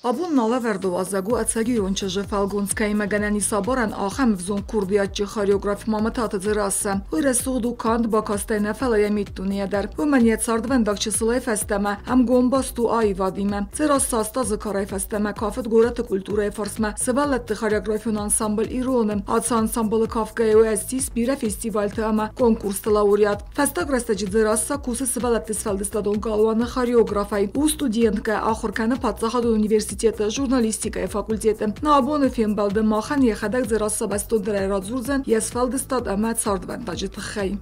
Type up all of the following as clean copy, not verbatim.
Абон нӕ лӕвӕрды уазӕг у ӕцӕг ирон чызджы фӕлгонц, кӕимӕ гӕнӕн ис абарӕн, ахӕм ӕвзонг курдиатджын хореограф Мамытаты Дзерассӕ. Уый рӕсугъд у канд бакастӕй нӕ, фӕлӕ йӕ миддунейӕ дӕр. Уымӕн йӕ цардвӕндаг чысылӕй фӕстӕмӕ ӕмгом баст у аивадимӕ. Дзерассӕ 8 азы карӕй фӕстӕмӕ кафыд горӕты культурӕйы фарсмӕ сывӕллӕтты хореографион ансамбль «Ирон-ы». Ацы ансамблы кафгӕйӕ у ссис бирӕ фестивальты ӕмӕ конкурсты лауреат. Фӕстаг рӕстӕджы Дзерассӕ кусы сывӕллӕтты сфӕлдыстадон галуаны хореографӕй. У студенткӕ, ахуыр кӕны паддзахадон университеты журналистикӕйы факультеты. Нӕ абоны фембӕлды махӕн йӕхӕдӕг Дзерассӕ бӕстондӕрӕй радзурдзӕн йе сфӕлдыстад ӕмӕ цардвӕндаджы тыххӕй.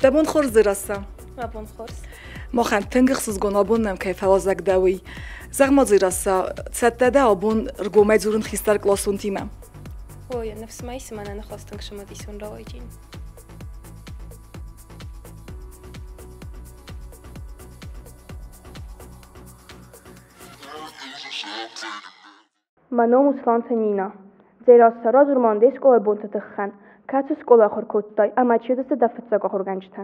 Дӕ бон хорз, Дзерассӕ! Мӕ бон хорз. Махӕн тынг ӕхсызгон абон нӕм кӕй фӕуазӕг дӕ, уый. Зӕгъ-ма, Дзерассӕ, цӕттӕ дӕ абон ргомӕй дзурын хистӕркъласонтимӕ? Ой, ныфс мӕ ис, мӕнӕ ныхас тынг цымыдисон рауайдзӕн. Мӕ ном у Сланты Нина. Дзерассӕ, радзур ма де скъолайы бонты тыххӕн. Кӕцы скъолайы ахуыр кодтай ӕмӕ чи уыдысты дӕ фыццаг ахуыргӕнджытӕ?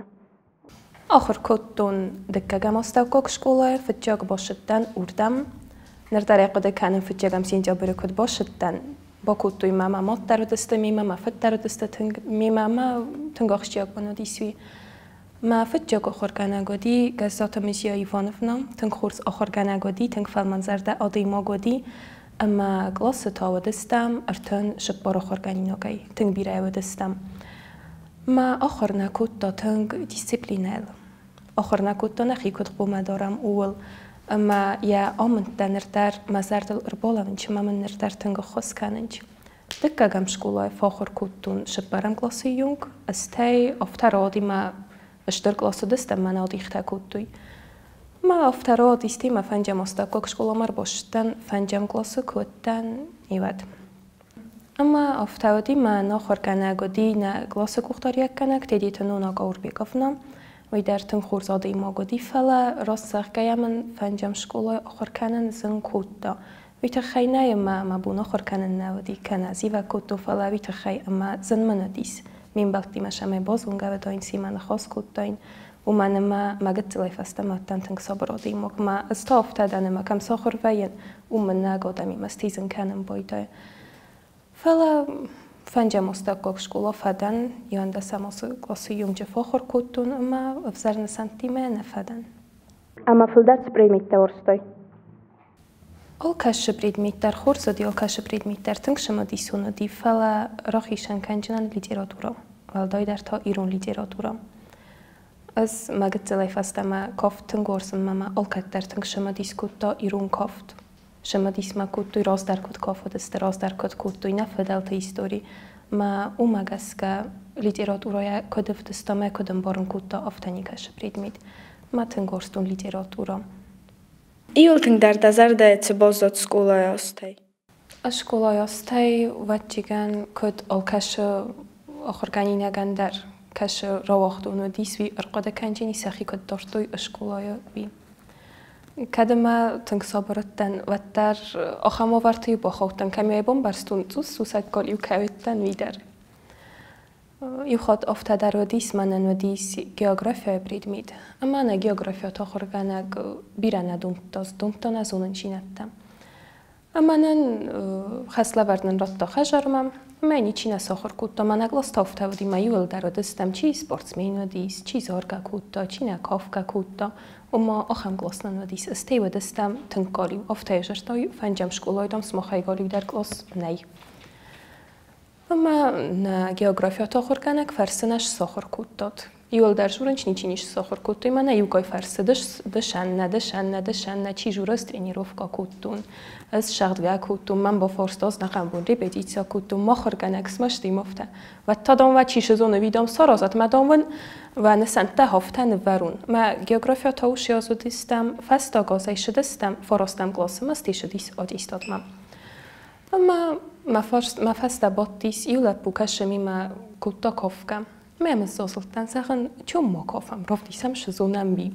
Ахуыр кодтон дыккӕгӕм астӕуккаг скъолайы, фыццаг бацыдтӕн уырдӕм. Ныр дӕр ӕй хъуыды кӕнын, фыццӕгӕм сентябры куыд бацыдтӕн. Бакодтой мӕ, мӕ мад дӕр уыдысты мемӕ, мӕ фыд дӕр уыдысты тынг мемӕ, ӕмӕ тынг ахсджиаг бон уыдис уый. Мӕ фыццаг ахуыргӕнӕг уыди Гӕззаты Мзия Ивановна. Тынг хорз ахуыргӕнӕг уыди, тынг фӕлмӕнзӕрдӕ адӕймаг уыди. Ӕмӕ къласы та уыдыстӕм 34 ахуыргӕнинагӕй, тынг бирӕ уыдыстӕм. Мӕ ахуыр нӕ кодта тынг дисциплинӕйыл. Ахуыр нӕ кодта, нӕхи куыд хъуамӕ дарӕм, ууыл. Ӕмӕ йӕ амындтӕ ныр дӕр мӕ зӕрдыл ӕрбалӕууынц ӕмӕ мын ныр дӕр тынг ӕххуыс кӕнынц. Дыккӕгӕм скъолайы фӕахуыр кодтон цыппӕрӕм къласы онг, стӕй афтӕ рауади мӕ стыр кълас уыдыстӕм, мӕ нал дихтӕ кодтой. Мӕ афтӕ рауадис, мӕ фӕнджӕм астӕуккаг скъоламӕ ӕрбацыдтӕн, фӕнджӕм къласы куы уыдтӕн, уӕд. Ӕмӕ афтӕ уыди, мӕ ахуыргӕнӕг уыди нӕ къласы къухдариуӕггӕнӕг Тедеты Нона Гаурбековна. Уый дӕр тынг хорз адӕймаг уыди, фӕлӕ раст зӕгъгӕйӕ мын фӕнджӕм скъолайы ахуыр кӕнын зын кодта. Уый тыххӕй нӕ ӕмӕ мӕ бон ахуыр кӕнын нӕ уыди, кӕнӕ зивӕг кодтон, фӕлӕ уый тыххӕй ӕмӕ зын мын уыдис. Ме мбӕлттимӕ сӕмӕй базонгӕ уыдаин, семӕ ныхас кодтаин, уымӕн ӕмӕ мӕ гыццылӕй фӕстӕмӕ уыдтӕн тынг сабыр адӕймаг. Мӕ ӕз та афтӕ дӕн, ӕмӕ кӕм сахуыр вӕййын, уым мын нӕ адӕмимӕ стизын кӕнын байдайы. Фӕлӕ фӕнджӕм астӕуккаг скъола фӕдӕн, иуӕндӕсӕм къласы онджы фӕахуыр кодтон ӕмӕ ӕвзӕр нысӕнттимӕ нӕ фӕдӕн. Ӕмӕ фылдӕр цы предметтӕ уарзтай? Алкӕцы предмет дӕр хорз уыди, алкӕцы предмет дӕр тынг цымыдисон уыди, фӕлӕ рахицӕн кӕнджынӕн литературӕ, уӕлдайдӕр та ирон литературӕ. Ӕз мӕ гыццылӕй фӕстӕмӕ кафт тынг уарзын ӕмӕ мӕ алкӕддӕр тынг цымыдис кодта ирон кафт. Цымыдис мӕ кодтой, раздӕр куыд кафыдысты, раздӕр куыд кодтой нӕ фыдӕлты истори. Мӕ уымӕ гӕсгӕ литературӕйӕ куыд ӕвдыста мӕ куыд ӕмбарын кодта, афтӕ никӕцы предмет. Мӕ тынг уарзтон литературӕ. Иуыл тынгдӕр дӕ зӕрдӕйы цы баззад скъолайы азтӕй? Скъолайы азтӕй ӕвӕццӕгӕн, куыд алкӕцы ахуыргӕнинагӕн дӕр кӕцы рауагъдон уыдис, уый ӕрхъуыды кӕнджыни сӕхи куыд дардтой скъолайы, уый. Кӕд ӕмӕ тынг сабыр уыдтӕн, уӕддӕр ахӕм уавӕрты-иу бахаудтӕн, кӕм ӕй бамбӕрстон, цъус сусӕггал-иу кӕй уыдтӕн, уый дӕр. Иу хатт афтӕ дӕр уыдис, мӕнӕн уыдис географияйы предмет, ӕмӕ нӕ географияты ахуыргӕнӕг бирӕ нӕ домдта, домдта нӕ зонындзинӕдтӕ. Ӕмӕ нын хӕслӕвӕрд нын радта хӕдзармӕ, ӕмӕ ничи нӕ сахуыр кодта. Мӕнӕ кълас афтӕ уыди, мӕ иуылдӕр уыдыстӕм, чи спортсмен уыдис, чи заргӕ кодта, чи нӕ кафгӕ кодта. Ома ахӕм кълас нын уыдис. Стӕй уыдыстӕм тынг галиу. Афтӕ зӕрдтой, фӕнджӕм скъолайы, дам, сымахӕй галиудӕр кълас нӕй. Ӕмӕ нӕ географияты ахуыргӕнӕг фӕрцы нӕ сахуыр кодтат. Иуылдӕр журынч ничи не сахуыр кодтой, мӕнӕ иугай фӕрцы дысӕн, нӕ дысӕн, нӕ дысӕн, нӕ чи журы тренировка кодтон. Ӕз сӕгъдгӕ кодтон, мӕн бафарста, ӕз бон репетиция кодтон, мӕ ахуыргӕнӕг смӕсты афтӕ. Вӕд та дам, вӕ чи сызоны, уый дам саразат, мӕ дам уын вӕ нысӕнттӕ афтӕ нывӕрун. Мӕ география та уыцы аз уыдыстӕм, фӕстаг азӕй сыдыстӕм, фарастӕм къласы ма стӕй сыдис аттестатмӕ. Ӕмӕ мӕ фӕстӕ бадтис иу лӕппу, кӕсы мимӕ кодта кафгӕ. Мӕ мын созылдтӕн, зӕгъын, чем ма кафӕм, равдисӕм сызонӕм уый.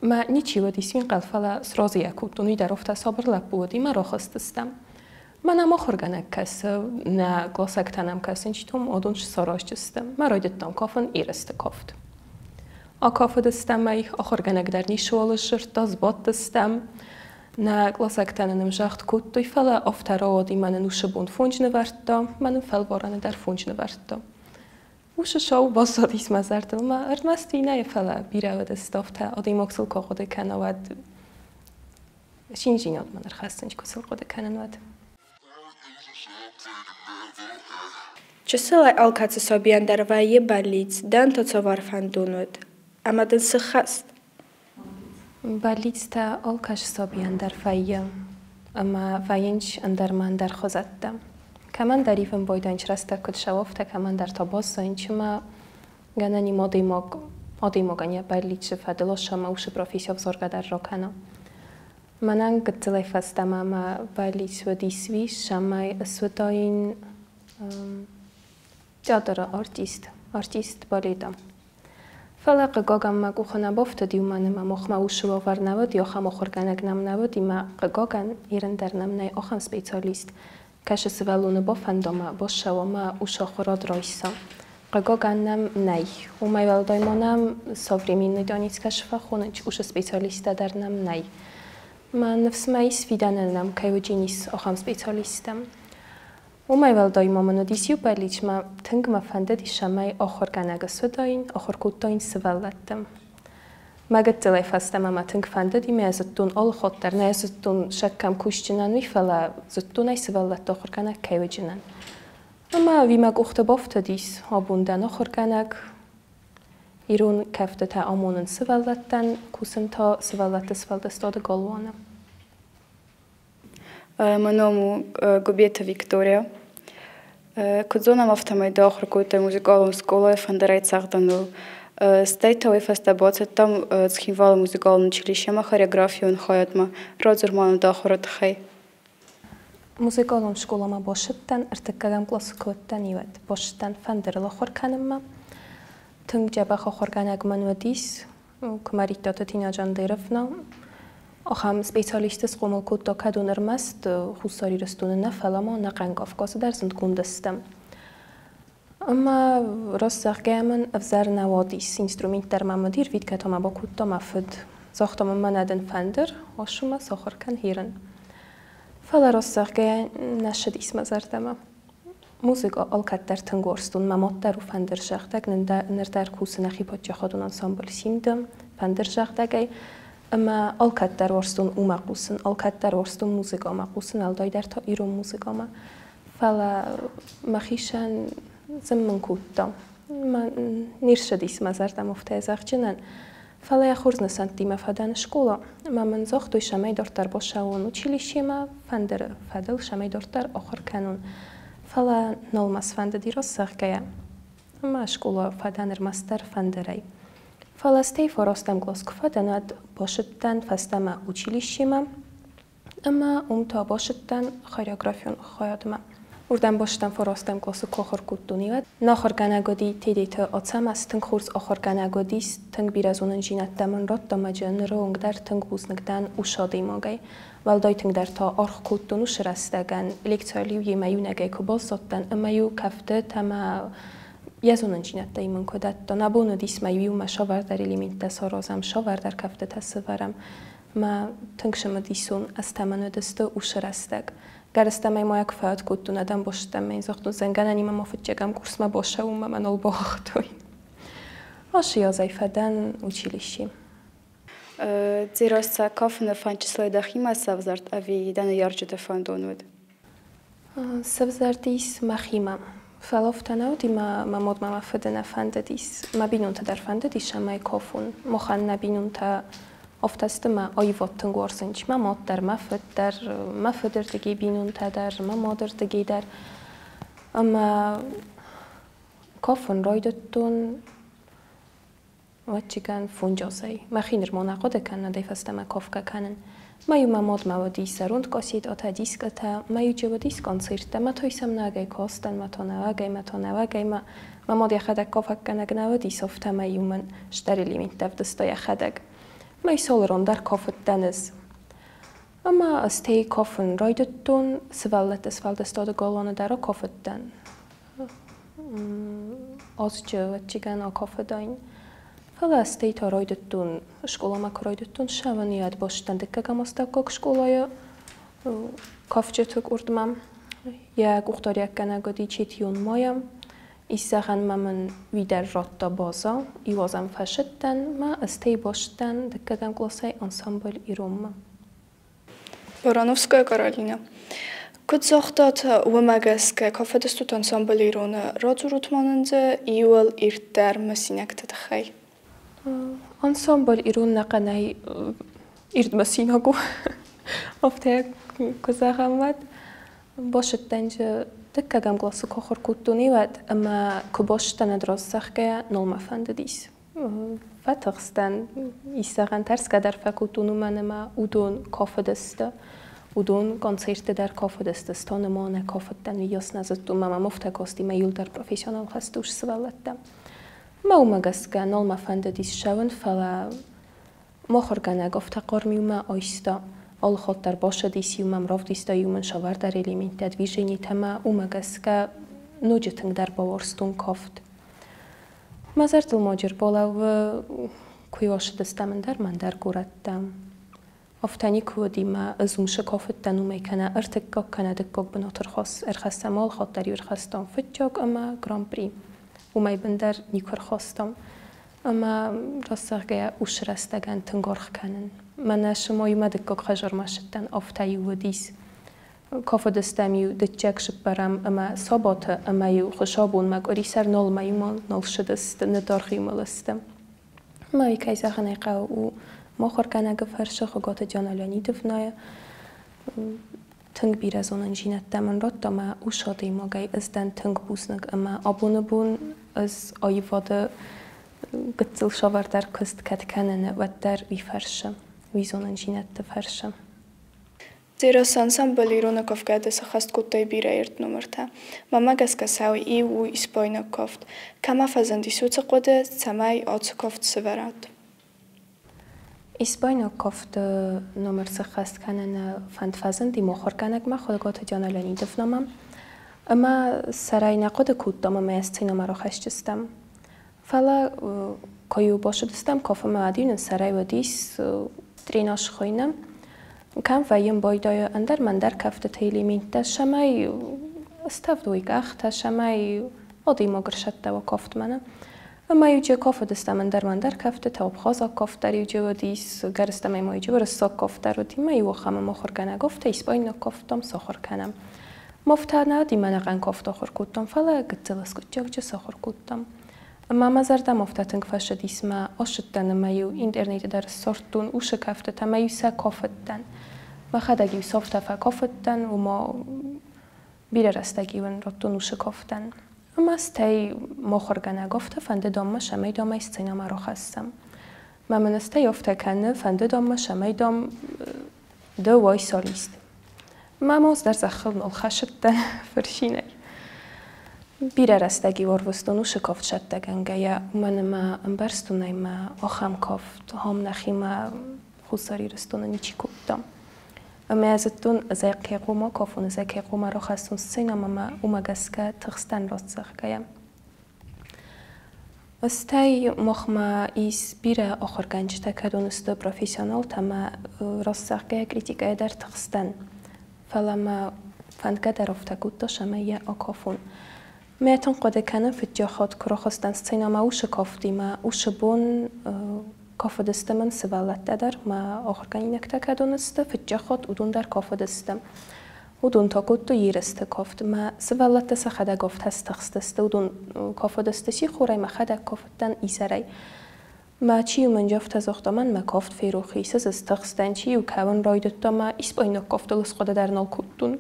Мӕ ничи уыдис уый фӕлӕ сразы йӕ кодтон, уый дӕр афтӕ сабыр лӕппу уыди, мӕ рахызтыстӕм. Мӕнӕ мӕ ахуыргӕнӕг кӕсы, нӕ къласӕгтӕ нӕм кӕсынц, том адон сараздзысты. Мӕ райдыдтам кафын ерысты кафт. Акафыдыстӕм ӕй, ахуыргӕнӕг дӕр ницыуал сдзырдта, сбадтыстӕм. Нӕ къласӕгтӕ нын ӕмзагъд кодтой, фӕлӕ афтӕ рауади, мӕ нын уыцы бон фондз нывӕрдта, мӕ нын фӕлварӕны дӕр фондз нывӕрдта. Уыцы сау баззадис мӕ зӕрдыл мӕ ӕрмӕст инӕйы, фӕлӕ бирӕ уыдысты афтӕ, адӕймаг сыл куы ахъуыды кӕна, уӕд циндзинад мын ӕрхӕссын, куы сыл хъуыды кӕнын, уӕд. Чысылӕй алкӕцы сабийӕн дӕр вӕййы бӕллиц, дӕн та цавӕр фӕндон уыд? Ӕмӕ дын сыххӕст? Бӕллицтӕ алкӕцы сабийӕн дӕр вӕййы, ӕмӕ вӕййынц ӕндӕрмӕ ӕндӕр хуызӕттӕ. Кӕмӕндӕр ивын байдайынц рӕстӕг куыд сӕуӕфтӕ, кӕмӕндӕр та баззайынц ӕмӕ гӕнӕн и адӕймаг адӕймагӕн йӕ бӕллицы фӕдыл ӕмӕ уыцы професси ӕвзаргӕ дӕр ракӕна. Мӕнӕн гыццылӕй фӕстӕмӕ мӕ бӕллиц уыдис уый, цӕмӕй суыдаин театры артист, артист балета. Фӕлӕ хъыгагӕн мӕ къухы нӕ бафтыд, уымӕн ӕмӕ махмӕ уыцы уавӕр нӕ уыд, ахӕм ахуыргӕнӕг нӕм нӕ уыд, ӕмӕ хъыгагӕн ирын дӕр нӕм нӕй ахӕм специалист, кӕцы сывӕллоны бафӕнда ӕмӕ бассӕуа ӕмӕ уыцы ахуырад райса. Хъыгагӕн нӕм нӕй. Уымӕй уӕлдай ма нӕм современный танец кӕсы фӕхонынц, уыцы специалисттӕ дӕр нӕм нӕй. Мӕ ныфс мӕ ис, фидӕны нӕм кӕй уыдзӕнис ахӕм специалисттӕ. Уымӕй уӕлдай ма мын уыдис иу бӕллиц, мӕ тынг мӕ фӕндыдис, цӕмӕй ахуыргӕнӕг суыдаин, ахуыр кодтаин сывӕллӕтты. Мӕ гыццылӕй фӕстӕмӕ мӕ тынг фӕндыди, мӕ зыдтон алы хатт дӕр, нӕ зыдтон сӕ кӕм кусджынӕн, уый, фӕлӕ зыдтон ӕй сывӕллӕтты ахуыргӕнӕг кӕй уыдзынӕн. Ӕмӕ уый мӕ къухты бафтыдис, абон дӕн ахуыргӕнӕг, ирон кӕфтытӕ амонын сывӕллӕттӕн, кусын та сывӕллӕтты сфӕлдыстады галуаны. Мӕ ном у Гуыбеты Виктория. Куыд зонӕм, афтӕмӕй дӕ ахуыр кодтай музыкалон скъолайы фӕндырӕй цӕгъдыныл. Стӕй та уый фӕстӕ бацыдтӕм Цхинвалы музыкалон училищемӕ хореографион хайадмӕ. Радзур ма нын дӕ ахуыры тыххӕй. Музыкалон скъоламӕ бацыдтӕн, ӕртыккӕгӕм къласы куы уыдтӕн, уӕд бацыдтӕн фӕндырыл ахуыр кӕнынмӕ. Тынг дзӕбӕх ахуыргӕнӕг мын уыдис, Куымӕридтаты Тина Джандеровна. Ахӕм специалистты схъомыл кодта кӕдон ӕрмӕст Хуссар Ирыстоны нӕ, фӕлӕ ма ӕнӕхъӕн Кавказы дӕр зындгонд сты. Ӕмӕ раст зӕгъгӕйӕ мын ӕвзӕр нӕ уадис, инструмент дӕр мӕм уыди, ӕрвитгӕ та мӕ бакодта мӕ фыд. Загъта мын, мӕнӕ дын фӕндыр, ацу мӕ сахуыр кӕн хирын. Фӕлӕ раст зӕгъгӕйӕ нӕ ссыдис мӕ зӕрдӕмӕ. Музыкӕ алкӕддӕр тынг уарзтон, мӕ мад дӕр у фӕндырзӕгъдӕг, ныр дӕр кусы нӕхи паддзахадон ансамбль «Симд-ы» фӕндырзӕгъдӕгӕй. Ӕмӕ алкӕддӕр уарзтон уымӕ хъусын, алкӕддӕр уарзтон музыкӕмӕ хъусын, уӕлдайдӕр та ирон музыкӕмӕ. Фӕлӕ мӕхицӕн зын мын кодта. Не рцыдис мӕ зӕрдӕмӕ афтӕ зӕгъджынӕн. Фӕлӕ йӕ хорз нысӕнттимӕ фӕдӕн скъола, ӕмӕ мын загътой, цӕмӕй дарддӕр бацӕуон училищемӕ, фӕндыры фӕдыл цӕмӕй дарддӕр ахуыр кӕнон. Фӕлӕ нал мӕ сфӕндыди раст зӕгъгӕйӕ. Ӕмӕ скъола фӕдӕн ӕрмӕстдӕр фӕндырӕй. Фӕлӕ стӕй фарастӕм кълас куы фӕдӕн, уӕд бацыдтӕн фӕстӕмӕ училищемӕ ӕмӕ уым та бацыдтӕн хореографион хайадмӕ. Уырдӕм бацыдтӕн фарастӕм къласы куы ахуыр кодтон, уӕд. Нӕ ахуыргӕнӕг уыди Тедеты Ацӕмӕз, тынг хорз ахуыргӕнӕг уыдис, тынг бирӕ зонындзинӕдтӕ мын радта ӕмӕ ныры онг дӕр тынг бузныг дӕн уыцы адӕймагӕй. Уӕлдай тынгдӕр та аргъ кодтон уыцы рӕстӕгӕн, лекцийыл-иу йемӕ иунӕгӕй куы баззадтӕн ӕмӕ-иу кӕфтытӕ ӕмӕ йӕ зонындзинӕдтӕй мын куы дӕтта. Нӕ бон уыдис мӕ иумӕ сӕвӕрдӕр элементтӕ саразӕм, сӕвӕрдӕр кӕфтытӕ сӕвӕрӕм. Мӕ тынг цымыдисон азтӕ мын уыдысты уыцы рӕстӕг. Гӕрӕстӕмӕй ма йӕ куы фӕуд кодтон, адӕм бостӕм мӕ загътон, зӕнгӕнӕнимӕ ма фыццӕгӕм курсмӕ бацӕуын мӕ нал бауагътой. Ацы азӕй фӕдӕн училище. Дзерассӕ кафыны фӕнд чысылӕй дӕхимӕ сӕвзӕрд ӕви дӕ ныййарджыты фӕндон уыд? Сӕвзӕрдис мӕхимӕ. Фӕлӕ афтӕ нӕ уыди, мӕ мадмӕ мӕ фыды нӕ фӕндыдис. Мӕ бинонты дӕр фӕндыдис, ӕмӕ кафон. Махӕн нӕ бинонтӕ афтӕ сты, мӕ аивад тынг уарзынц. Мӕ мад дӕр, мӕ фыд дӕр, мӕ фыдырдыгӕй бинонтӕ дӕр, мӕ мадырдыгӕй дӕр. Ӕмӕ кафын райдыдтон ӕвӕццӕгӕн фонджазӕй. Мӕхи нырма нӕ хъуыды кӕнын, адӕй фӕстӕмӕ кафгӕ кӕнын. Ма-иу мӕ мадмӕ уыди зӕронд къассетӕтӕ, дискъытӕ, ма-иу уыдис концерттӕ, ма та сӕм нӕуӕгӕй кастӕн, ма та нӕуӕгӕй, ма та нӕуӕгӕй. Мӕ мад йӕхӕдӕг кафӕггӕнӕг нӕ уыдис, афтӕмӕй-иу мын стыр элементтӕ ӕвдыста йӕхӕдӕг. Ма алы ран дӕр кафыдтӕн ӕз. Ӕмӕ стӕй кафын райдыдтон, сывӕллӕтты сфӕлдыстады галуаны дӕр акафыдтӕн. Азджы, ӕвӕццӕгӕн, акафыдаин. Фӕлӕ стӕй та райдыдтон, скъоламӕ куы райдыдтон ссӕуын, уӕд бацыдтӕн дыккӕгӕм астӕуккаг скъолайы кафджыты къордмӕ. Йӕ къухдариуӕггӕнӕг уыди Четион Майя. Исзӕгъӕн ма мын уый дӕр радта база, иуазӕн фӕсыдтӕн мӕ стӕй бацыдтӕн дыккӕгӕм къласӕй ансамбль Иронмӕ. Барановская Каролина. Куыд загътат, уымӕ гӕсгӕ кафыдыстут ансамбль Ирон-ы. Радзурут ма нын дзы иуыл ирддӕр мысинӕгты тыххӕй. Ансамбль Ирон нӕхъӕнӕй ирд мысинаг у. Афтӕ куы зӕгъӕм, уӕд бацыдтӕн дзы дыккӕгӕм къласы куы ахуыр кодтон, уӕд ӕмӕ куы бацыдтӕн ӕд раззӕгъгӕ, нал мӕ фӕндыдис. Фӕтыхстӕн, исзӕгъӕн тӕрсгӕ дӕр фӕкодтон, уымӕн ӕмӕ уыдон кафыдысты. Уыдон концертты дӕр кафыдысты, стон ӕмӕ нӕ кафыдтӕн, уыйас нӕ зыдтон, мӕ мӕм афтӕ касти, мӕ иуылдӕр профессионал хӕстус сывӕллӕттӕ. Мӕ уымӕ гӕсгӕ нал мӕ фӕндыдис ссӕуын, фӕлӕ махуыргӕнӕг афтӕ хъарм-иу мӕ айста. Алы хатт дӕр басыдис-иу мӕм, равдыста-иу мын сӕвӕрдӕр элементтӕ, движенитӕ ӕмӕ уымӕ гӕсгӕ ноджы тынгдӕр бауарзтон кафт. Мӕ зӕрдыл ма ӕрбалӕууы, куы-иу ацыдыстӕм ӕндӕр мӕ ӕндӕр горӕттӕм. Афтӕ никуы уыди, мӕ ӕз уым цы кафыдтӕн, уымӕй кӕнӕ ӕртыккаг, кӕнӕ дыккаг бынат ӕрхӕссӕм, алы хатт дӕр-иу ӕрхастам фыццаг ӕмӕ гран-при. Уымӕй бындӕр никуы ӕрхастам. Ӕмӕ раст зӕгъгӕйӕ, уыцы рӕстӕгӕн тынг аргъ кӕнын. Мӕнӕ цыма иумӕ дыккаг хӕдзармӕ ссыдтӕн, афтӕ-иу уыдис. Кафыдыстӕм-иу дыккаг цыппӕрӕм ӕмӕ сабаты, ӕмӕ-иу хуыцаубонмӕ къуырисӕр нал мӕймӕ нал ссыдысты, ныддаргъ-иу мыл сты. Мӕ кӕй зӕгъын ӕй хъӕуы, у махуыргӕнӕгы фӕрцы Хуыгаты Диана Леонидовнӕйы тынг бирӕ зонындзинӕдтӕ мын радта мӕ ус адӕймагӕй ӕз дӕн тынг бузныг ӕмӕ абоны бон ӕз аивады гыццыл сӕвӕрдӕр куыст кӕд кӕнын, уӕддӕр уый фӕрцы, уый зонындзинӕдты фӕрцы. Дзерассӕ ансамбль Ирон кафгӕ сӕххӕст кодтой бирӕ ирд номыртӕ. Мӕнмӕ гӕсгӕ сӕ иу у испайнаг кафт. Кӕмӕ фӕзындис уыцы хъуыды, цӕмӕй ацы кафт сӕвӕрат? Испайнаг кафты номыр сӕххӕст кӕныны фӕнд фӕзынди махуыргӕнӕгмӕ Хуыгаты Диана Леонидовнӕмӕ. Ӕмӕ сӕрӕй нӕ хъуыды кодтам ӕмӕ йӕ сценӕмӕ рахӕсджыстӕм. Фӕлӕ куы-иу бацыдыстӕм кафемӕ, уӕд-иу нын сӕрӕй уыдис тренаж хуыйны. Кӕм вӕййын байдайы ӕндӕр мӕндӕр кӕфтыты элементтӕ, цӕмӕй ставд уой къӕхтӕ, цӕмӕй адӕймаг ӕрсӕттӕ уа кафтмӕ. Ӕмӕ-иу джы кафыдыстӕм ӕндӕр мӕндӕр кӕфтытӕ, абхазаг кафт дӕр-иу джы уыдис, гӕрыстӕмӕй ма-иу джы уырыссаг кафт дӕр уыди, ӕмӕ-иу ахӕм ахуыргӕнӕг афтӕ испайнаг кафтам сахуыр кӕнӕм. Мафтӕ нӕ уыди, мӕ ӕнӕхъӕн кафт ахуыр кодтам, фӕлӕ гыццыл ӕскъуыддзагджы сахуыр кодтам. Ӕмӕ мӕ зӕрдӕмӕ афтӕ тынг фӕцыдис, мӕ ацыдтӕн ӕмӕ-иу интернеты дӕр ссардтон уыцы кӕфтытӕ ӕмӕ-иу сӕ кафыдтӕн. Мӕхӕдӕг-иу сӕфтӕ фӕкафыдтӕн, ома бирӕ рӕстӕг-иу ын радтон уыцы кафтӕн. Ӕмӕ стӕй махуыргӕнӕг афтӕ фӕнды дам мӕ, цӕмӕй дам ӕй сценӕмӕ рахӕссӕм. Мӕ мын стӕй афтӕ кӕны, фӕнды дам мӕ, цӕмӕй дам ды уай солист. Мӕ мос дӕр зӕххыл нал хӕссыдтӕн фырцинӕй. Бирӕ рӕстӕг-иу ӕрвыстон уыцы кафт сӕттӕгӕнгӕйӕ, уымӕн ӕмӕ ӕмбӕрстон ӕй мӕ ахӕм кафт, ахӕм нӕхимӕ Хуссар Ирыстоны ничи кодта. Ӕмӕ зыдтон, ӕз ӕй кӕй хъуамӕ кафон, ӕз ӕй кӕй хъуамӕ рахӕссон сценӕмӕ ӕмӕ уымӕ гӕсгӕ тыхстӕн раст зӕгъгӕйӕ. Стӕй махмӕ ис бирӕ ахуыргӕнджытӕ, кӕдон сты профессионалтӕ ӕмӕ раст зӕгъгӕйӕ критикӕйӕ дӕр тыхстӕн. Фӕлӕ мӕ фӕндгӕ дӕр афтӕ кодта, цӕмӕй йӕ акафон. Мӕ тынг хъуыды кӕнын, фыццаг хатт куы рахызтӕн сценӕмӕ уыцы кафтимӕ, уыцы бон кафыдысты мын сывӕллӕттӕ дӕр, мӕ ахуыргӕнинӕгтӕ кӕдон сты, фыццаг хатт уыдон дӕр кафыдысты. Уыдон та кодтой ерысты кафт. Мӕ сывӕллӕттӕ сӕхӕдӕг афтӕ стыхстысты, уыдон кафыдысты сихорӕй, мӕхӕдӕг кафыдтӕн изӕрӕй. Мӕ чи-иу мын афтӕ загъта, мӕн мӕ кафт ферох ис, ӕз стыхстӕн, чи-иу кӕуын райдыдта, мӕ испайнаг кафтыл схъуыды дӕр нал кодтон.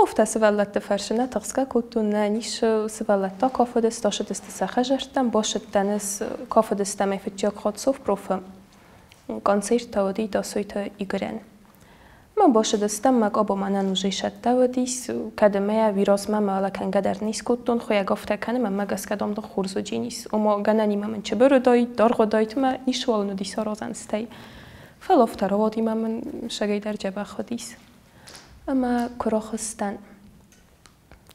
Афтӕ сывӕллӕтты фӕрсы нӕ тыхсгӕ кодтон, нӕ ницы сывӕллӕттӕ кафыдысты, ацыдысты сӕ хӕдзӕрттӕм, бацыдтӕн ӕз кафыдыстӕм ӕй фыццаг хатт совпрофы концерт та уыди Тасойты Игорӕн. Мӕ бацыдыстӕм, мӕ къаба мӕнӕн уже сӕттӕ уыдис, кӕд ӕмӕ уый размӕ мӕ кӕнгӕ дӕр не скодтон, хуыйӕг афтӕ кӕны, мӕнмӕ гӕсгӕ дам дын хорз уыдзӕнис. Ома гӕнӕнимӕ мын чыбыр уыдаид, даргъ уыдаид ӕмӕ ницыуал ын уыдис аразӕн стӕй. Фӕлӕ афтӕ рауади ӕмӕ мын сӕгӕй дӕр дзӕбӕх уыдис. Ӕмӕ куы рахызтӕн,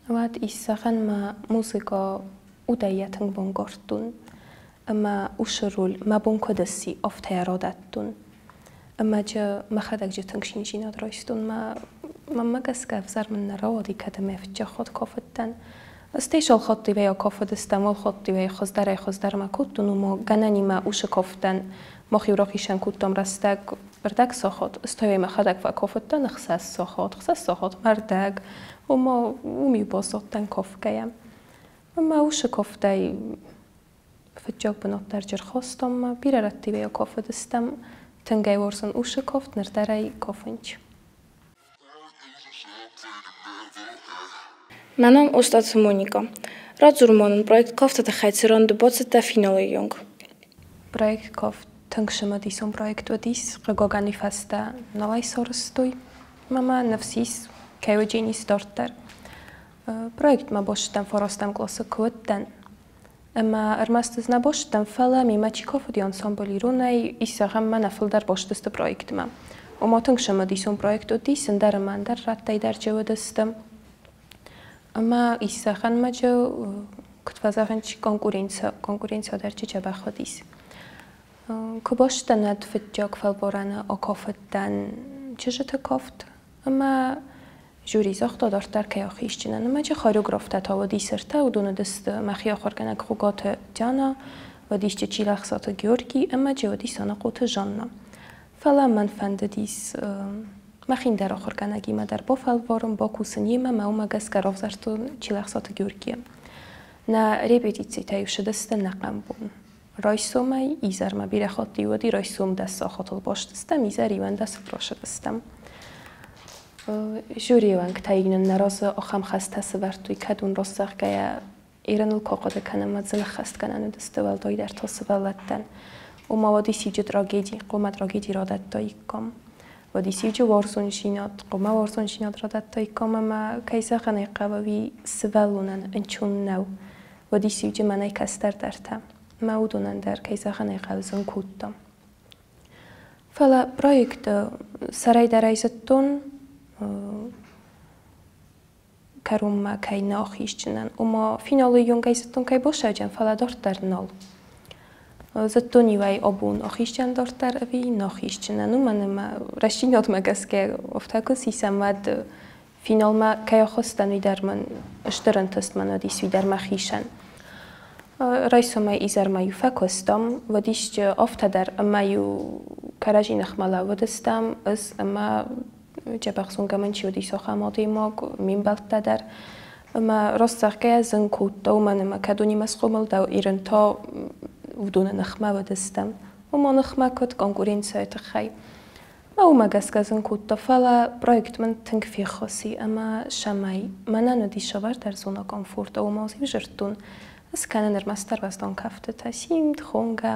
уӕд исзӕгъӕн мӕ музыкӕ удӕй йӕ тынг бангардтон. Ӕмӕ уыцы роль мӕ бон куыд ысси, афтӕ йӕ радӕттон. Ӕмӕ джы мӕхӕдӕг джы тынг циндзинад райстон. Мӕнмӕ гӕсгӕ ӕвзӕр мын нӕ рауади, кӕд ӕмӕ фыццаг кафыдтӕн. Стӕй солхаттивӕй акафыдыстӕм, уӕлхаттивӕй хуыздӕрӕй-хуыздӕрмӕ кодтон, ома гӕнӕнимӕ уыцы кафтӕн мах-иу рахицӕн кодтам рӕстӕг ӕрдӕг сахат, стӕй мӕхӕдӕг фӕкафыдтӕн 6 сахат, 6 сахат ӕмӕ рдӕг, ома уым-иу баззадтӕн кафгӕйӕ. Ӕмӕ уыцы кафтӕй фыццаг бынат дӕр джы рхастам ӕмӕ бирӕ рӕттивӕй акафыдыстӕм. Тынг ӕй уарзын уыцы кафт, ныр дӕр ӕй кафынч. Мӕ ном Остъаты Моника. Радзур ма нын проект Кафты тыххӕй, цы ран ды бацыдтӕ финалы онг. Проект Кафт тынг цымыдисон проект уыдис. Хъыгагӕн, уый фӕстӕ нал ӕй сарӕзтой. Ӕмӕ мӕ ныфс ис, кӕй уыдзӕнис дарддӕр. Проектмӕ бацыдтӕн фарастӕм къласы куы уыдтӕн. Ӕмӕ ӕрмӕст ӕз нӕ бацыдтӕн, фӕлӕ мемӕ чи кафыди ансамбль иронӕй, ис зӕгъӕм, мӕнӕ фылдӕр бацыдысты проектмӕ. Ома тынг цымыдисон проект уыдис, ӕндӕр ӕмӕ ӕндӕр рӕттӕй дӕр чи уыдысты. Ӕмӕ ис зӕгъӕн ма джы, куыд фӕзӕгъынц, конкуренция дӕр чи дзӕбӕх уыдис. Куы бацыдтӕн, уӕд фыццаг фӕлварӕны акафыдтӕн чызджыты кафт ӕмӕ жюри загъта, дарддӕр кӕй ахиздзынӕн. Ӕмӕ джы хореографтӕ та уыдис ӕртӕ, уыдон уыдысты мӕхи ахуыргӕнӕг Хуыгаты Диана, уыдис Чилӕхсаты Георги ӕмӕ джы уыдис Санахъоты Жанна. Фӕлӕ мӕн фӕндыдис мӕхи ӕндӕр ахуыргӕнӕгимӕ дӕр бафӕлварын, бакусын йемӕ, ӕмӕ уымӕ гӕсгӕ равзӕрстон Чилӕхсаты Георгийы. Нӕ репетицитӕ-иу цыдысты ӕнӕхъӕн бон. Райсомӕй изӕрмӕ бирӕ хатт-иу уыди, райсом 10 сахатыл бастыстӕм, изӕр 11-ыл рацыдыстӕм. Жюрийы уӕнгтӕ нын нӕ разы ахӕм хӕстӕ сӕвӕрдтой, кӕд уын раст зӕгъгӕйӕ, Ирыныл куы хъуыды кӕнӕм, уӕд дзы ныххӕстгӕнӕн уыдысты, уӕлдайдӕр та сывӕллӕттӕн. Ома уыдис иджы трагеди, хъуамӕ трагеди радӕттаиккам. Уыдис иджы уарзондзинад, хъуамӕ уарзондзинад радӕттаиккам ӕмӕ, кӕй зӕгъын ӕй хъӕуы, уый сывӕллонӕн ӕнцон нӕу. Уыдис иджы мӕнӕй кӕстӕрдӕртӕ. Ӕмӕ уыдонӕн дӕр, кӕй зӕгъын ӕй хъӕуы, зын кодта. Фӕлӕ проекты сӕрӕй дӕр ӕй зыдтон, кӕронмӕ кӕй нӕ ахиздзынӕн. Ома финалы онгӕй зыдтон, кӕй басӕджын, фӕлӕ дарддӕр нал. Зыдтон иуӕй абон ахиздзӕн дарддӕр ӕви нӕ ахиздзынӕн, уымӕн ӕмӕ рӕстдзинадмӕ гӕсгӕ афтӕ куы сисӕм, уӕд финалмӕ кӕй ахызтӕн, уый дӕр мын стыр ӕнтыст мӕн уыдис, уый дӕр мӕхицӕн. Райсомӕй изӕрмӕ-иу фӕкуыстам, уыдис афтӕ дӕр, ӕмӕ-иу кӕрӕдзи ныхмӕ лӕууыдыстӕм ӕз ӕмӕ дзӕбӕх зонгӕ мын чи уыдис, ахӕм адӕймаг, ме мбӕлттӕ дӕр. Ӕмӕ раст зӕгъгӕйӕ, зын кодта, уымӕн ӕмӕ кӕд уынимӕ схъомыл дӕ, ирын та уыдоны ныхмӕ уыдыстӕм. Ома ныхмӕ куыд конкуренцийы тыххӕй. Ӕмӕ уымӕ гӕсгӕ зын кодта, фӕлӕ проект мын тынг феххуыс и ӕмӕ цӕмӕй мӕнӕн уыдис цавӕрдӕр зона комфорта, ома ӕз ӕвзӕрдтон, ӕз кӕнын ӕрмӕстдӕр уӕздан кӕфтытӕ, симд, хонгӕ,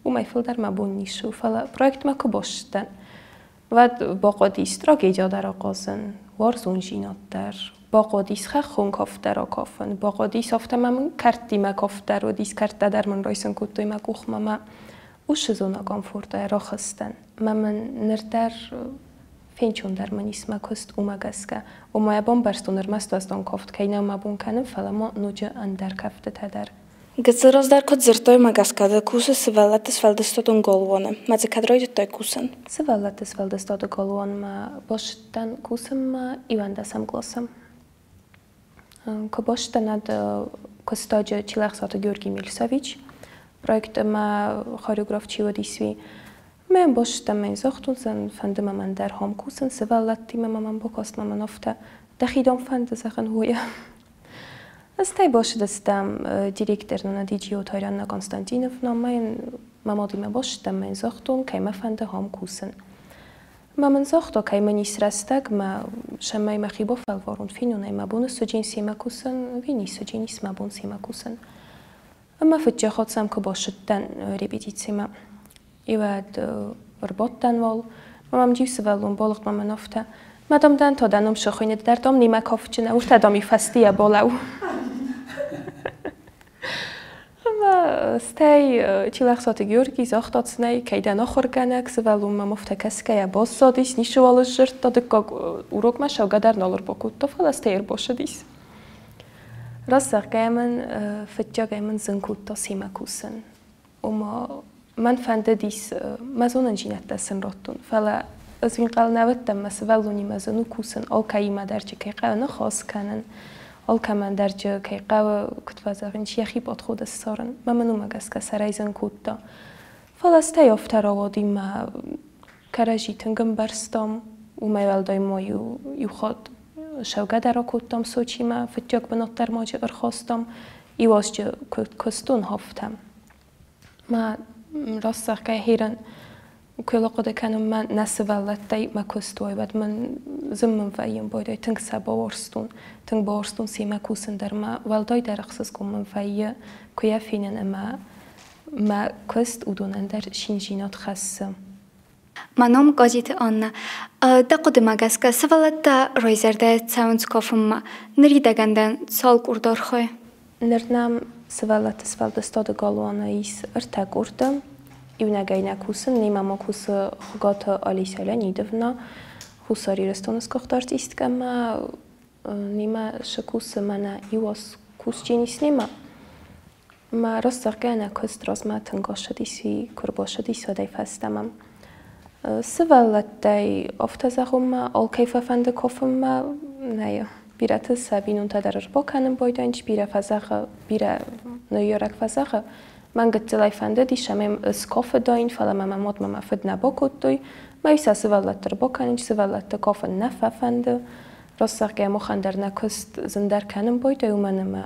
уымӕй фылдӕр мӕ бон ницы у, фӕлӕ проектмӕ куы бацыдтӕн, уӕд бахъуыдис трагедия дӕр ахъазын, уарзондзинад дӕр, бахъуыдис хӕххон кафт дӕр акафын, бахъуыдис афтӕ ма мын кӕрдтимӕ кафт дӕр уыдис, кӕрдтӕ дӕр мын райсын кодтой мӕ къухмӕ мӕ уыцы зона комфортӕй рахызтӕн. Ӕмӕ мын ныр дӕр фенчондӕр мын ис мӕ куыст уымӕ гӕсгӕ. Ома йӕ бамбӕрстон, ӕрмӕст уӕздан кафт кӕй нӕу мӕ бон кӕнын, фӕлӕ ма ноджы ӕндӕр кӕфтытӕ дӕр. Гыццыл раздӕр куыд дзырдтой, уымӕ гӕсгӕ ды кусыс сывӕллӕтты сфӕлдыстадон галуаны. Мӕ дзы кӕд райдыдтай кусын? Сывӕллӕтты сфӕлдыстады галуанмӕ бацыдтӕн кусынмӕ 11-ӕм къласы. Куы бацыдтӕн, уӕд куыстаджы Чилӕхсаты Георгий Мельсович, проект ӕмӕ хореограф чи уыдис, уый. Мӕ бацыдтӕн мӕ загътон, фӕнды мӕ мӕн дӕр хом кусын, сывӕллӕттимӕ мӕ мӕн бакаст мӕ афтӕ, дӕхи дӕм фӕнды, зӕгъын, уый. Стӕй бацыдыстӕм директор нын уыди Джиоты Арианна Константиновна, ӕмӕ йын мӕ мадимӕ бацыдтӕн ӕмӕ йын загътон, кӕй мӕ фӕнды хом кусын. Ӕмӕ мын загъта, кӕй мын ис рӕстӕг, мӕ цӕмӕй мӕхи бафӕлварон, фенон мӕ бон ссыджын семӕ кусын, ӕви ницы ис мӕ бон семӕ кусын. Ӕмӕ фыццаг хатт сӕм куы бацыдтӕн репетицимӕ, уӕд ӕрбадтӕн уал, ӕмӕ мӕм иу сывӕллон балыгъд мӕ мын афтӕ: Мадам дӕн та дӕ ном схуыйны, дӕр дам немӕ кафджын, уыртӕ дам и фӕстийӕ балӕуу. Ӕмӕ стӕй Чилӕхсаты Георгий загъта, цынӕй кӕй дӕн ахуыргӕнӕг, сывӕллон мӕм афтӕ кӕсгӕйӕ баззадис, ницыуал сдзырдта, дыккаг урокмӕ цӕугӕ дӕр нал ӕрбакодта, фӕлӕ стӕй ӕрбацыдис. Раст зӕгъгӕйӕ мын фыццагӕй мын зын кодта семӕ кусын. Ома мӕн фӕндыдис мӕ зонындзинӕдтӕ сын раттон, фӕлӕ ӕз ӕнхъӕл нӕ уыдтӕн, мӕ сывӕллонимӕ зын у кусын, алкӕимӕ дӕр чи кӕй хъӕуы ныхас кӕнын, алкӕмӕн дӕр чи кӕй хъӕуы, куыд фӕзӕгъынц, йӕхи подходы ссарын. Мӕ мын уымӕ гӕсгӕ сӕрӕй зын кодта. Фӕлӕ стӕй афтӕ рауади, мӕ кӕрӕдзи тынг ӕмбӕрстам, уымӕй уӕлдай ма иу хатт шӕугӕ дӕр акодтам Сочимӕ, фыццаг бынат дӕр ма ӕрхастам, иу азджы куыстон афтӕ. Мӕ раст зӕгъгӕйӕ, херын куы хъуыды кӕнын мӕ нӕ сывӕллӕттӕй мӕ куыст уой, уӕд мын зын мын вӕййын байдайы, тынг сӕ бауарзтон, тынг бауарзтон семӕ кусын дӕр мӕ уӕлдайдӕр ӕхсызгон мын вӕййы, куы йӕ фенын ӕмӕ мӕ куыст уыдонӕн дӕр циндзинад хӕссы. Мӕ ном Хъазиты Аннӕ. Дӕ хъуыдымӕ гӕсгӕ, сывӕллӕттӕ райзӕрдӕйӕ цӕуынц кафынмӕ. Ныридӕгӕн дӕн цал къорд архайы? Ныр нӕм сывӕллӕтты сфӕлдыстады галуаны ис ӕртӕ къорды. Иунӕгӕй нӕ кусын, немӕ ма кусы Хуыгаты Алисӕ Леонидовна, Хуссар Ирыстоны сгуыхт артисткӕ ӕмӕ немӕ шы кусы мӕнӕ иу аз кусджын ис немӕ. Мӕ раст зӕгъгӕйӕ, нӕ куыст размӕ тынг ацыдис, куы рбацыдис, уӕдӕй фӕстӕмӕ. Сывӕллӕттӕй афтӕ зӕгъынмӕ алкӕй фӕфӕнды кафынмӕ, нӕй. Бирӕты сӕ бинонтӕ дӕр ӕрбакӕнын байдайынц, бирӕ фӕзӕгъы, бирӕ ныййарӕг фӕзӕгъы. Мӕн гыццылӕй фӕндыдис, ӕмӕ скафыдаин, фӕлӕ мӕ мӕ мад ӕмӕ мӕ фыд нӕ бакодтой. Мӕ сӕ сывӕллӕтты ӕрбакӕнынц, сывӕллӕтты кафын нӕ фӕфӕнды. Раст зӕгъгӕйӕ, махӕн дӕр нӕ куыст зындӕр кӕнын байдайы, уымӕн ӕмӕ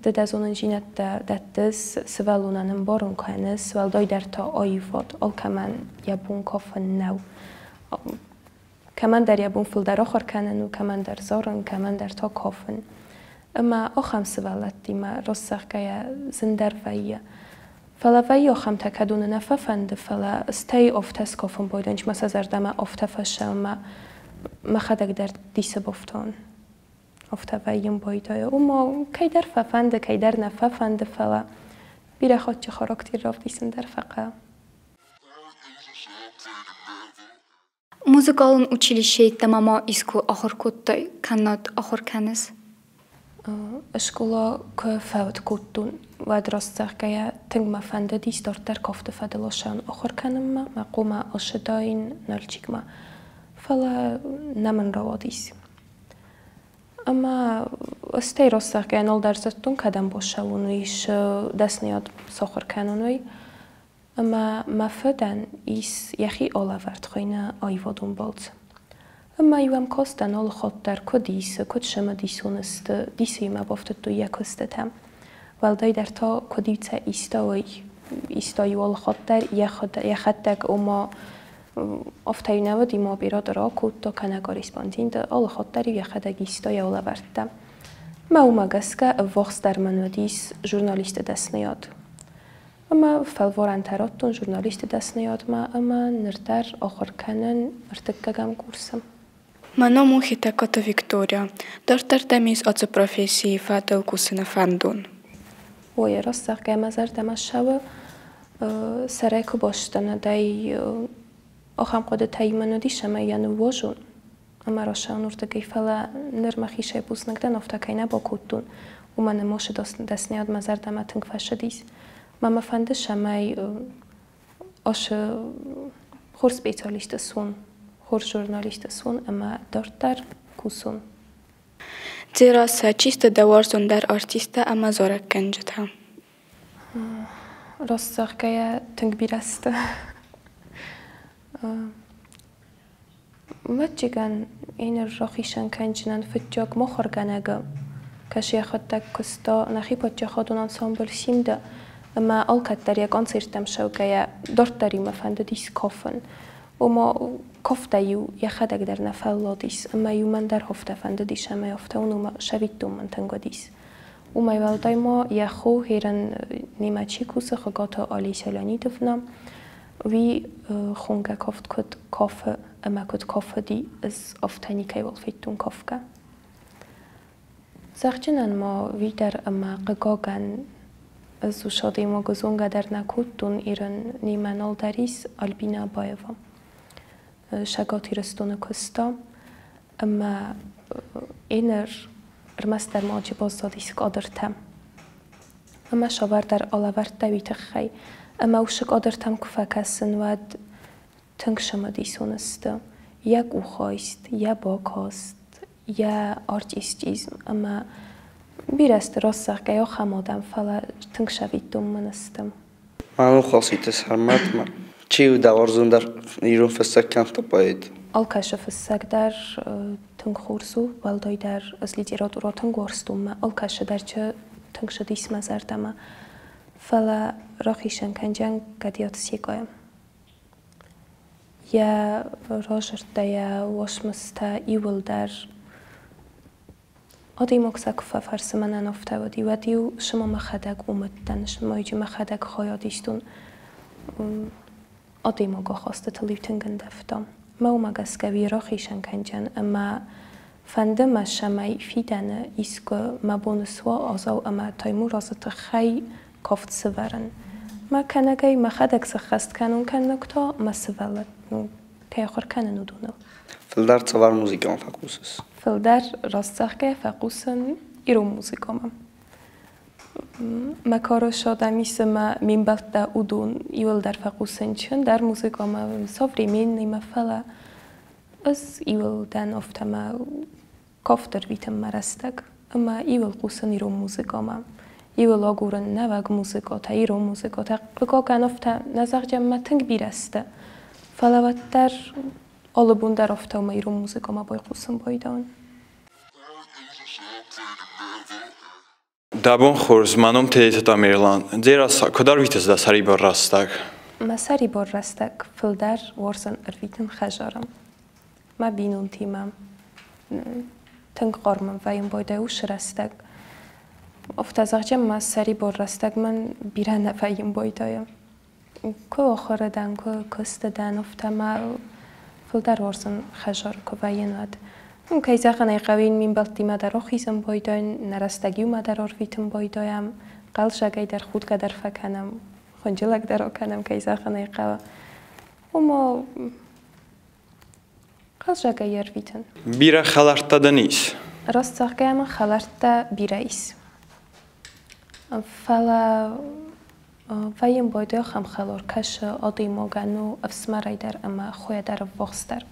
ды дӕ зонындзинӕдтӕ дӕттыс, сывӕллонӕн ӕмбарын кӕныс, уӕлдайдӕр та аивад алкӕмӕн йӕ бон кафын нӕу. Кӕмӕндӕр йӕ бон фылдӕр ахуыр кӕнын у, кӕмӕндӕр зарын, кӕмӕндӕр та кафын. Ӕмӕ ахӕм сывӕллӕттимӕ, раст зӕгъгӕйӕ, зындӕр вӕййы. Фӕлӕ вӕййы ахӕмтӕ, кӕд уыны нӕ фӕфӕнды, фӕлӕ стӕй афтӕ скафын байдайынц, мӕ сӕ зӕрдӕмӕ афтӕ фӕцӕуы, мӕ мӕхӕдӕг дӕр дисы бафтауын. Афтӕ вӕййын байдайы. Ома, кӕйдӕр фӕфӕнды, кӕйдӕр нӕ фӕфӕнды, фӕлӕ бирӕ хатджы характер равдисын дӕр фӕхъӕуы. Музыкалон училищейы ма искуы ахуыр кодтай, кӕннод ахуыр кӕныс? Скъола куы фӕуд кодтон, уӕд раст зӕгъгӕйӕ, тынг мӕ фӕндыдис дарддӕр кафты фӕдыл ӕсӕн ахуыр кӕнынмӕ, мӕ хъуамӕ ссыдаин Нальчикмӕ. Фӕлӕ нӕ мын рауадис. Ӕмӕ стӕй раст зӕгъгӕйӕ, нал дӕр зыдтон, кӕдӕм бацӕуон, ис дӕсныйад сахуыр кӕнон, уый. Ӕмӕ мӕ фыдӕн ис йӕхи алӕвӕрд хуыйны аивадон балц. Ӕмӕ-иу ӕм кастӕн алы хатт дӕр, куыд исы, куыд цымыдисон сты, дисы-иу бафтыдтой йӕ куыстытӕ. Уӕлдайдӕр та, куыд-иу сӕ истой, иста-иу алы хатт дӕр йӕхӕдӕг, ома афтӕ-иу нӕ уыди, ма бирӕ дӕр акодта, кӕнӕ корреспонденты, алы хатт дӕр-иу йӕхӕдӕг иста йӕ алӕвӕрдтӕ. Мӕ уымӕ гӕсгӕ ӕввахсдӕр мын уыдис журналисты дӕсныйад. Ӕмӕ фӕлварӕнтӕ радтон журналисты дӕсныйадмӕ ӕмӕ ныр дӕр ахуыр кӕнын ӕртыккӕгӕм курсы. Мӕ ном у Хетӕгкаты Виктория. Дарддӕр дӕм ис ацы профессийы фӕдыл кусыны фӕндон? Ой, раст зӕгъгӕ, мӕ зӕрдӕмӕ ссӕуы, сӕрӕй куы бастӕн, уӕдӕй ахӕм хъуыдытӕ мын уыдис, ӕмӕ йӕ ныууазон ӕмӕ рацӕуон уырдыгӕй, фӕлӕ ныр мӕхицӕй бузныг дӕн, афтӕ кӕй нӕ бакодтон, уымӕн ӕмӕ уыцы дӕсныйад мӕ зӕрдӕмӕ тынг фӕцыдис. Мӕ мӕ фӕнды, цӕмӕй ацы хорз специалист суон, хорз журналист суон ӕмӕ дарддӕр кусон. Дзерассӕ, чи сты дӕ уарзондӕр артисттӕ ӕмӕ зарӕггӕнджытӕ? Раст зӕгъгӕйӕ, тынг бирӕ сты. Ӕвӕццӕгӕн, ӕнӕ рахицӕн кӕнджынӕн фыццаг мыхуыргӕнӕг, кӕцы йӕхӕдӕг куыста нӕхи паддзахадон ансамбль «Симд-ы» ӕмӕ алкӕддӕр йӕ концерттӕм цӕугӕйӕ дарддӕр-иу мӕ фӕндыдис кафын. Ома кафтӕй-иу йӕхӕдӕг дӕр нӕ фӕлладис, ӕмӕ-иу мӕн дӕр афтӕ фӕндыдис, ӕмӕ афтӕ уын цӕвиттон мын тынг уыдис. Уымӕй уӕлдай ма йӕ хо Херен немӕ чи кусы, Хуыгаты Олеся Леонидовна, уый хонгӕ кафт куыд кафы ӕмӕ куыд кафыди, ӕз афтӕ никӕйуал федтон кафгӕ. Зӕгъджынӕн ма уый дӕр ӕмӕ хъыгагӕн ӕз уыцы адӕймагы зонгӕ дӕр нӕ кодтон, Ирын немӕ нал дӕр ис Альбина Абаева. Цӕгат Ирыстоны куыста ӕмӕ ӕнӕр ӕрмӕстдӕр ма баззадис кадртӕ. Ӕмӕ сӕвӕрдӕр алӕвӕрдта уый тыххӕй. Ӕмӕ уыцы къадыртӕм куы фӕкӕсын, уӕд тынг цымыдисон сты. Йӕ къухайст, йӕ бакаст, йӕ артистизм ӕмӕ бирӕ сты рӕсугъдгӕй ахӕм адӕм, фӕлӕ тынг сӕвиттон мын сты. Мӕ Хоситы Сӕрмӕт. Чи у дӕ уарзондӕр ирон фыссӕг кӕнӕ та поэт? Алкӕцы фыссӕг дӕр тынг хорз у, уӕлдайдӕр ӕз литературӕ тынг уарзтон мӕ алкӕцы дӕр тынг цыдис мӕ зӕрдӕмӕ. Фӕлӕ рахицӕн кӕндзӕн Гӕдиаты Секъайы. Йӕ радзырдтӕ, йӕ уацмыстӕ иууылдӕр адӕймаг сӕ куы фӕфӕрсы, мӕнӕн афтӕ уыди, уӕд-иу цыма мӕхӕдӕг уым уыдтӕн, цыма-иу мӕхӕдӕг хайад истон. Адӕймаг ахастытыл-иу тынг ӕндӕвта. Мӕ уымӕ гӕсгӕ уый рахицӕн кӕндзӕн ӕмӕ фӕнды мӕ, цӕмӕй фидӕны искуы мӕ бон суа Азау ӕмӕ Таймуразы тыххӕй кафт сӕвӕрын. Мӕ кӕнӕгӕй мӕхӕдӕг сӕххӕст кӕнон, кӕннод та мӕ сывӕллӕтты кӕй ахуыр кӕнын, уыдоныл. Фылдӕр цавӕр музыкӕмӕ фӕхъусыс? Фылдӕр, раст зӕгъгӕйӕ, фӕхъусын ирон музыкӕмӕ. Мӕ кары адӕм ис ӕмӕ ме мбӕлттӕ уыдон иуылдӕр фӕхъусын чындӕр музыкӕмӕ, современныймӕ, фӕлӕ ӕз иуыл дӕн афтӕ мӕ кафт ӕрвитын мӕ рӕстӕг ӕмӕ иуыл хъусын ирон музыкӕмӕ. Иуыл агурын нӕуӕг музыкӕтӕ, ирон музыкӕтӕ. Хъыгагӕн, афтӕ нӕ зӕгъджӕн мӕ тынг бирӕ сты, фӕлӕ уӕддӕр алы бон дӕр афтӕ мӕ ирон музыкӕмӕ байхъусын байдайын. Дӕ бон хорз, мӕ ном Тедеты Тамерлан. Дзерассӕ, куыд ӕрвитыс дӕ сӕрибар рӕстӕг? Мӕ сӕрибар рӕстӕг фылдӕр уарзын ӕрвитын хӕдзары. Мӕ бинонтимӕ. Тынг хъарм мын вӕййын байдайы уыцы рӕстӕг. Афтӕ зӕгъджӕн, мӕ сӕрибар рӕстӕг мын бирӕ нӕ вӕййын байдайы. Куы ахуыры дӕн, куы куысты дӕн, афтӕ мӕ фылдӕр уарзын хӕдзары куы вӕййын, уӕд. Кӕй зӕгъын ӕй хъӕуы, ме мбӕлттимӕ дӕр ахизын байдайын, нӕ рӕстӕг иумӕ дӕр ӕрвитын байдайӕм, хъӕлдзӕгӕй дӕр, худгӕ дӕр фӕкӕнӕм, хынджылӕг дӕр акӕнӕм, кӕй зӕгъын ӕй хъӕуы. Ома хъӕлдзӕгӕй ӕрвитын. Бирӕ хӕлӕрттӕ дын ис? Раст зӕгъгӕйӕ мын хӕлӕрттӕ бирӕ ис. Фӕлӕ вӕййын байдайы ахӕм хӕлар, кӕсы адӕймагӕн у ӕфсымӕрӕй дӕр ӕмӕ хойӕ дӕр ӕввахсдӕр.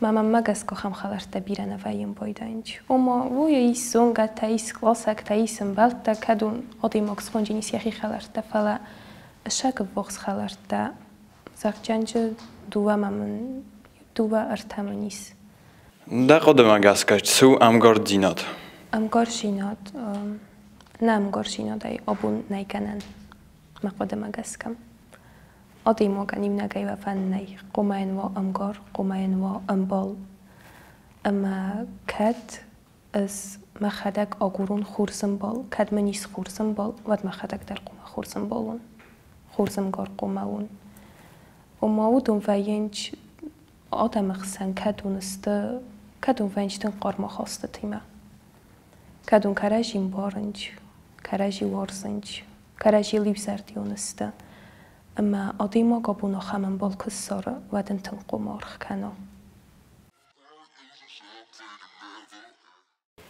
Мӕ мӕнмӕ гӕсгӕ ахӕм хӕлӕрттӕ бирӕ нӕ вӕййын байдайынц. Ома уый ис зонгӕтӕ, ис къласӕгтӕ, ис ӕмбӕлттӕ, кӕд уын адӕймаг схонджын ис йӕхи хӕлӕрттӕ, фӕлӕ ӕцӕг ӕввахс хӕлӕрттӕ, зӕгъджӕнджы дыууӕ мӕ мын, 2-3 мын ис. Дӕ хъуыдымӕ гӕсгӕ, цы у ӕмгардзинад? Ӕмгардзинад, нӕ ӕмгардзинадӕй абон нӕй гӕнӕн, мӕ хъуыдымӕ гӕсгӕ. Адӕймагӕн иунӕгӕй уӕвӕн нӕй, хъуамӕ йын уа ӕмгар, хъуамӕ йын уа ӕмбал. Ӕмӕ кӕд ӕз мӕхӕдӕг агурон хорз ӕмбал, кӕд мын ис хорз ӕмбал, уӕд мӕхӕдӕг дӕр хъуамӕ хорз ӕмбал уон, хорз ӕмгар хъуамӕ уон. Ома уыдон вӕййынц адӕмы хсӕн, кӕд уын сты, кӕд уын вӕййынц тынг хъарм ахастытимӕ. Кӕд уын кӕрӕдзи мбарынц, кӕрӕдзи уарзынц, кӕрӕдзийыл иузӕрдион сты. Ӕмӕ адӕймаг абон ахӕм ӕмбал куы ссары, уӕд ын тынг хъуамӕ аргъ кӕна.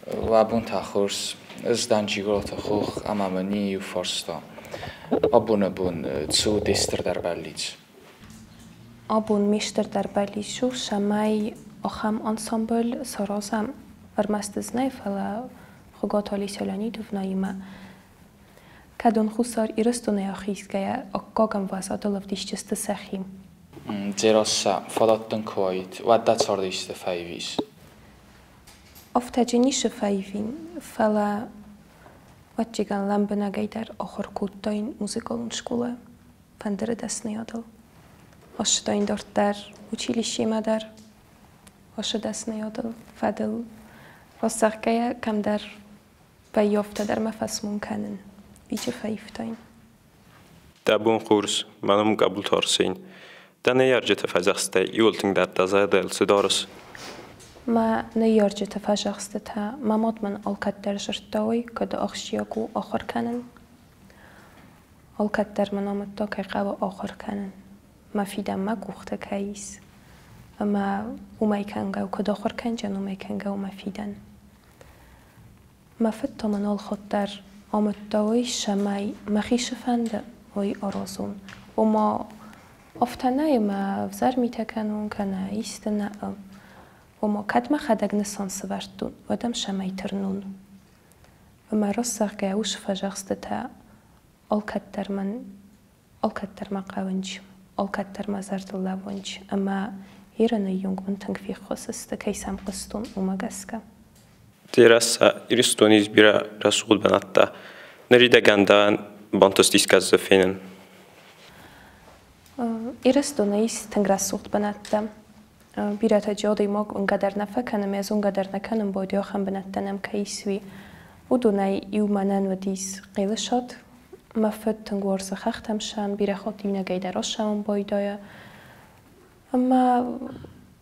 Уӕ бон та хорз. Ӕз дӕн Джиголаты Хох ӕмӕ мын иу фарста. Абоны бон цы у де стырдӕр бӕллиц? Абон ме стырдӕр бӕллиц у, цӕмӕй ахӕм ансамбль саразӕм. Ӕрмӕст ӕз нӕ, фӕлӕ Хуыгаты Олеся Леонидовнаимӕ. Кӕд уын Хуссар Ирыстонӕй ахизгӕйӕ аккаг ӕмвӕзадыл ӕвдисдзысты сӕхи. Дзерассӕ, фадат дын куы уаид, уӕд дӕ царды исты фӕивис? Афтӕ джы ницы фӕивин, фӕлӕ ӕвӕццӕгӕн лӕмбынӕгӕй дӕр ахуыр кодтаин музыкалон скъолайы фӕндыры дӕсныйадыл. Ацыдаин дарддӕр училищемӕ дӕр ацы дӕсныйадыл фӕдыл. Раст зӕгъгӕйӕ, кӕмдӕр вӕййы афтӕ дӕр мӕ фӕсмон кӕнын, бичы фӕивтаин. Дӕ бон хорз, мӕ ном Къӕбулты Арсен. Дӕ ныййарджыты фӕдзӕхстӕй иуыл тынгдӕр дӕ зӕрдӕйыл цы дарыс? Мӕ ныййарджыты фӕдзӕхстытӕ мӕ мад мын алкӕддӕр дзырдта уый, куыд ахсджиаг у ахуыр кӕнын. Алкӕддӕр мын амыдта, кӕй хъӕуы ахуыр кӕнын. Мӕ фидӕн мӕ къухты кӕй ис. Ӕмӕ уымӕй кӕнгӕ у, куыд ахуыр кӕнджын, уымӕй кӕнгӕ у мӕ фидӕн. Мӕ фыд та мын алхатт дӕр амыдта уый, цӕмӕй мӕхи цы фӕнды, уый аразон. Ома, афтӕ нӕ, ӕмӕ ӕвзӕр митӕ кӕнон кӕнӕ исты нӕ. Ома, кӕд мӕхӕдӕг нысан сӕвӕрдтон, уӕд ӕм цӕмӕй тырнон. Ӕмӕ раст зӕгъгӕйӕ, уыцы фӕдзӕхстытӕ алкӕддӕр мӕн алкӕддӕр мӕ хъӕуынц, алкӕддӕр мӕ зӕрдыл лӕууынц ӕмӕ Иры ныййонг мын тынг феххуыс сты, кӕй сӕм хъуыстон, уымӕ гӕсгӕ. Дзерассӕ, Ирыстоны ис бирӕ рӕсугъд бынӕттӕ. Ныридӕгӕн дӕ бантыст искӕцы фенын? Ирыстоны ис тынг рӕсугъд бынӕттӕ. Бирӕтӕ джы адӕймаг уынгӕ дӕр нӕ фӕкӕны, ӕмӕ ӕз уынгӕ дӕр нӕ кӕнын, бой ахӕм бынӕттӕ нӕм кӕй ис, уый. Уыдонӕй иу мӕнӕн уыдис Хъелысат. Мӕ фыд тынг уарзы хӕхтӕм ссӕуын, бирӕ хатт иунӕгӕй дӕр ассӕуын байдайа. Ӕмӕ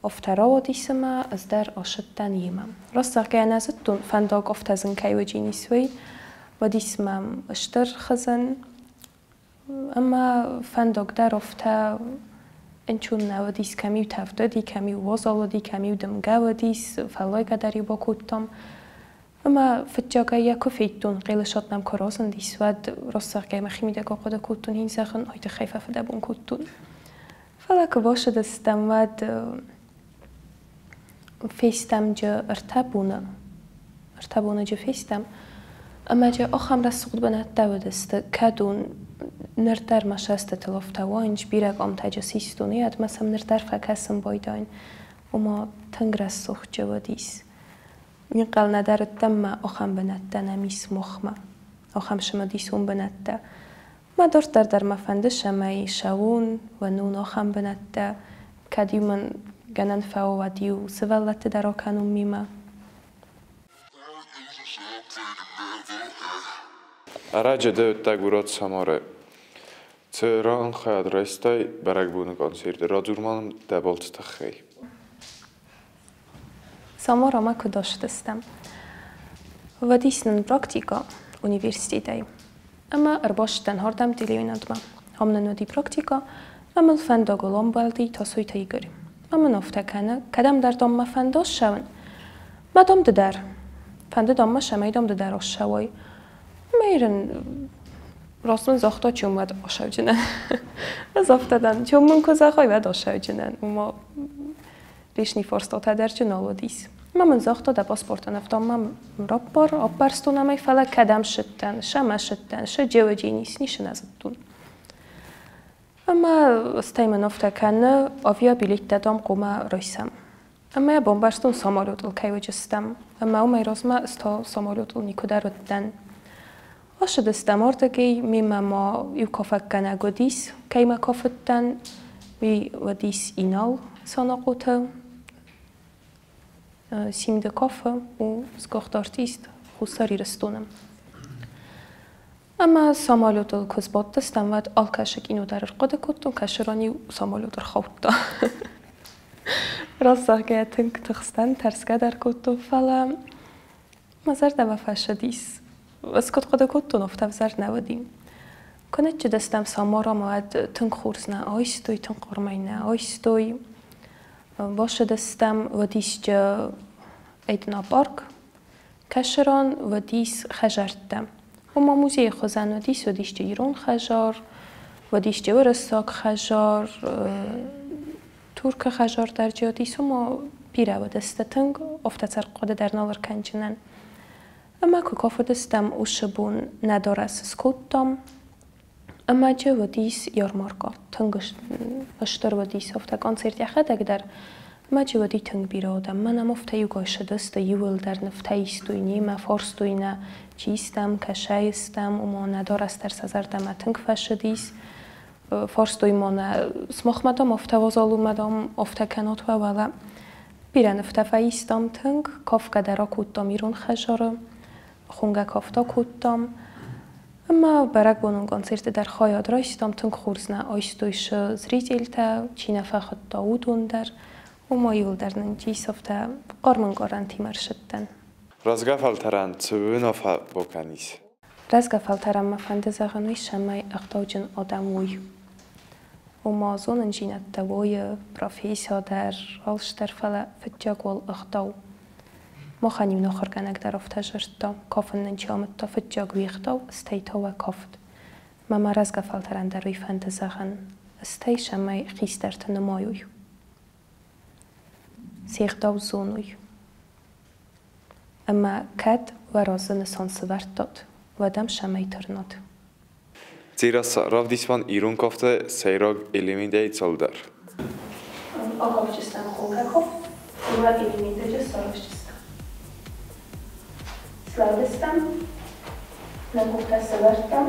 афтӕ рауадис ӕмӕ ӕз дӕр ацыдтӕн йемӕ. Раст зӕгъгӕйӕ, нӕ зыдтон, фӕндаг афтӕ зын кӕй уыдзӕнис, уый. Уыдис мӕм стыр хызын ӕмӕ фӕндаг дӕр афтӕ ӕнцон нӕ уыдис, кӕм-иу тӕвд уыди, кӕм-иу уазал уыди, кӕм-иу дымгӕ уыдис, фӕллойгӕ дӕр-иу бакодтам. Ӕмӕ фыццагӕй йӕ куы федтон, Хъелысат нӕм куы разындис, уӕд раст зӕгъгӕйӕ мӕхимидӕг ахъуыды кодтон, ин зӕгъын, ой тыххӕй фӕфыдӕбон кодтон. Фӕлӕ куы бацыдыстӕм, уӕд фестӕм джы ӕртӕ боны. Ӕртӕ боны джы фестӕм. Ӕмӕ джы ахӕм рӕсугъд бынӕттӕ уыдысты, кӕд уын ныр дӕр мӕ сӕстытыл афтӕ уайынц, бирӕ къамтӕ джы систон, уый ӕдмӕ сӕм ныр дӕр фӕкӕсын байдайын. Ома тынг рӕсугъд джы уыдис. Ӕнхъӕл нӕ дӕр уыдтӕн мӕ ахӕм бынӕттӕ нӕм ис махмӕ, ахӕм цымыдисон бынӕттӕ. Мӕ дарддӕр дӕр мӕ фӕнды, цӕмӕй цӕуон, уӕнон ахӕм бынӕттӕ, кӕд-иу мын гӕнӕн фӕуа, уӕд-иу сывӕллӕтты дӕр акӕнон мемӕ. Ӕрӕджы дӕ уыдтӕ горӕт Самары. Цы ран хайад райстай бӕрӕгбоны концерты, радзур-ма нын дӕ балцы тыххӕй. Самарамӕ куыд ацыдыстӕм? Уӕдис нын практикӕ университетӕй. Ӕмӕ ӕрбацыдтӕн ардӕм телеуынадмӕ. Ам нын уыди практикӕ, ӕмӕ мыл фӕндагыл амбӕлди Тасойты Игорь. Ӕмӕ мын афтӕ кӕны, кӕдӕмдӕр дам мӕ фӕнды ссӕуын. Мӕ дам ды дӕр. Фӕнды дам мӕ, цӕмӕй дам ды дӕр ассӕуай. Ӕмӕ Ирын раст мын загъта, чом уӕд ассӕуджынӕн. Ӕз афтӕ дӕн, чом мын куы зӕгъай, уӕд ассӕуджынӕн. Ома лишний фарстатӕ дӕр джы нал уыдис. Ӕмӕ мын загъта, дӕ паспортӕн афтӕ мӕм раппар, аппӕрстон ӕм ӕй, фӕлӕ кӕдӕм ссыдтӕн, сӕмӕ ссыдтӕн, шы джеуӕджи ницы нӕ зыдтон. Ӕмӕ стӕй мын афтӕ кӕны, авиабилеттӕ дам хъуамӕ райсӕм. Ӕмӕ йӕ бамбӕрстон, самолетыл кӕй уыдыстӕм. Ӕмӕ уымӕй размӕ ӕз та самолетыл никуыдӕр уыдтӕн. Ацыдыстӕм ардыгӕй, мемӕ ма иу кафӕггӕнӕг уыдис, кӕимӕ кафыдтӕн, уый уыдис Инал Санахъоты. Симды кафы у сгуыхт артист Хуссар Ирыстоны. Ӕмӕ самолетыл куы сбадтыстӕм, уӕд алкӕцы кино дӕр ӕрхъуыды кодтон, кӕцы ран-иу самолет ӕрхаудта. Раст зӕгъгӕйӕ, тынг тыхстӕн, тӕрсгӕ дӕр кодтон, фӕлӕ мӕ зӕрдӕмӕ фӕцыдис. Ӕз куыд хъуыды кодтон, афтӕ ӕвзӕр нӕ уыди. Куы ныццыдыстӕм Самарамӕ, уӕд тынг хорз нӕ айстой, тынг хъармӕй нӕ айстой. Бацыдыстӕм уыдисджы этнопарк, кӕцы ран уыдис хӕдзӕрттӕ. Ома музейы хуызӕн уыдис, уыдисджы ирон хӕдзар, уыдисджы уырыссаг хӕдзар, Туркы хӕдзар дӕр джы уыдис, ома бирӕ уыдысты тынг, афтӕ цӕргхъуыды дӕр нал ӕркӕнджынӕн. Ӕмӕ куы кафыдыстӕм уыцы бон нӕ дарӕс скодтам, ӕмӕ джы уыдис ярмаркӕ, тынг стыр уыдис, афтӕ концерт йӕхӕдӕг дӕр, ӕмӕ джы уыди тынг бирӕ адӕм. Мӕн ӕм афтӕ иугай сыдысты, иууылдӕр нывтӕ истой немӕ, фарстой нӕ, чи стӕм, кӕсӕй стӕм, ома нӕ дарӕс дӕр сӕ зӕрдӕмӕ тынг фӕцыдис. Фарстой ма нӕ, сымахмӕ дам афтӕ уазал у, мӕ дам афтӕ кӕнат уӕ уӕлӕ. Бирӕ нывтӕ фӕистам тынг, кафгӕ дӕр акодтам ирон хӕдзары, хонгӕ кафт акодтам. Ӕмӕ бӕрӕгбонон концерты дӕр хайад райстам, тынг хорз нӕ айстой сы зрительтӕ, чи нӕ фӕхуыдта, уыдон дӕр. Ома иуылдӕр нын чи афтӕ хъарм ӕнкъарӕнтимӕ ӕрсыдтӕн. Рӕзгӕ фӕлтӕрӕн цы уынаффӕ бакӕнис? Рӕзгӕ фӕлтӕрӕн мӕ фӕнды зӕгъын уый, цӕмӕй ӕгъдауджын адӕм уой. Ома зонындзинӕдтӕ уой, профессия дӕр, алцыдӕр, фӕлӕ фыццаг уал ӕгъдау. Махӕн иу ахуыргӕнӕг дӕр афтӕ дзырдта, кафын нын чи амыдта, фыццаг уе гъдау, стӕй та уӕ кафт. Мӕ мӕ рӕзгӕ фӕлтӕрӕн дӕр уый фӕнды зӕгъын, стӕй цӕмӕй хистӕрты нымайой, се гъдау зоной. Ӕмӕ кӕд уӕ разы нысан сӕвӕрдтат, уӕд ӕм цӕмӕй тырнат. Дзерассӕ, равдис мын ирон кафты сӕйраг элементтӕй цалдӕр. Акафдзыстӕм хонгӕ кафт, дыууӕ элементы сараздзыстӕм. Слӕудзыстӕм, нӕ къухтӕ сӕвӕрдтам,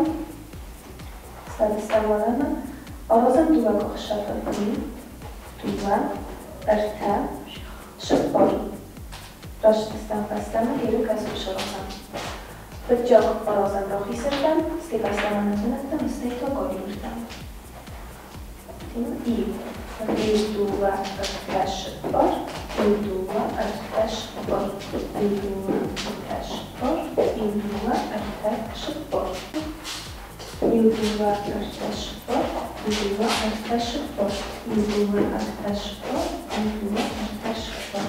слӕудзыстӕм уӕлӕмӕ, аразӕм дыууӕ къахсӕфы. Иу, дыууӕ, ӕртӕ, цыппар. Рацыдыстӕм фӕстӕмӕ, ерын кӕсыг саразӕм. Фыццаг аразӕм рахизырдӕм, стӕй фӕстӕмӕ нӕ бынӕттӕм, стӕй та галиуырдӕм. Иу, иу, дыууӕ, ӕртӕ, цыппар, иу, дыууӕ, ӕртӕ, цыппар, иу, дыууӕ, ӕртӕ, цыппар, иу, дыууӕ, ӕртӕ, цыппар. Иу, дыууӕ, ӕртӕ, цыппар, иу, дыууӕ, ӕртӕ, цыппар, иу, дыууӕ, ӕртӕ, цыппар, иу, дыууӕ, ӕртӕ, цыппар.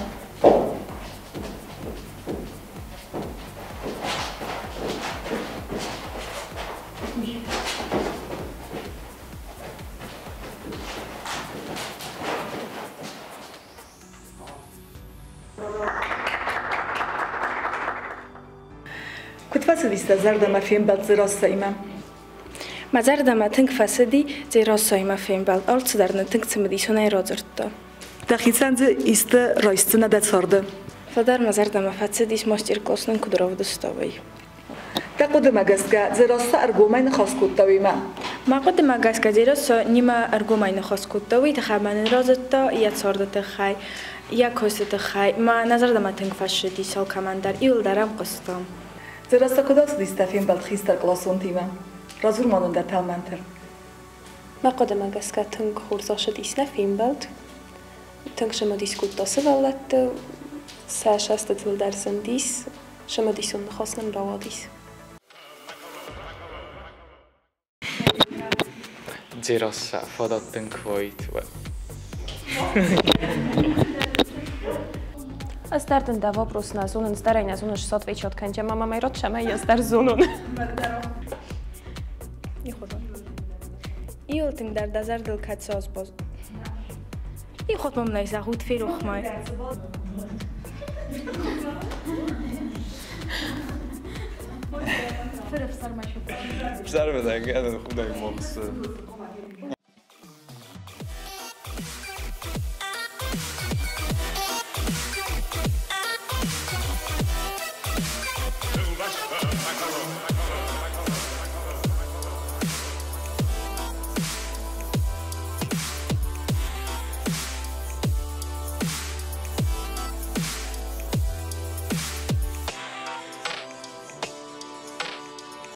Куыд фӕцыдис дӕ зӕрдӕмӕ фембӕлд Дзерассӕимӕ? Мӕ зӕрдӕмӕ тынг фӕцыди Дзерассӕимӕ фембӕлд. Алцыдӕр нын тынг цымыдисонӕй радзырдта. Дӕхицӕн дзы исты райсдзынӕ дӕ царды? Фылдӕр мӕ зӕрдӕмӕ фӕцыдис, мастер-класс нын куыд равдыста, уый. Дӕ хъуыдымӕ гӕсгӕ, Дзерассӕ ӕргомӕй ныхас кодта уемӕ? Мӕ хъуыдымӕ гӕсгӕ, Дзерассӕ немӕ ӕргомӕй ныхас кодта, уый тыххӕй ӕмӕ нын радзырдта йӕ царды тыххӕй, йӕ куысты тыххӕй. Мӕ зӕрдӕмӕ тынг фӕцыдис алкӕмӕн дӕр, иуылдӕр ӕм хъуыстам. Дзерассӕ, куыд ацыдис дӕ фембӕлд хистӕркъласонтимӕ? Радзур ма нын дӕ тӕлмӕнтӕ. Мӕ хъуыдымӕ гӕсгӕ тынг хорз ацыдис нӕ фембӕлд. Тынг цымыдис кодта сывӕллӕтты, сӕ сӕстытыл дӕр зындис, цымыдисон ныхас нын рауадис. Дзерассӕ, фадат дын куы уаид, уӕд. Ӕз дӕр дын дӕ вопрос нӕ зонын, ӕз дӕр ӕй нӕ зонын, сотвечет кӕнджа мама мӕ ротшӕмӕ ӕз дӕр зонун. Иуыл тынгдӕр дӕ зӕрдыл кӕцы аз Ихот мӕм нӕй зӕгъут, ферох мӕ. Фсӕрмы дӕн, худӕг мохсы.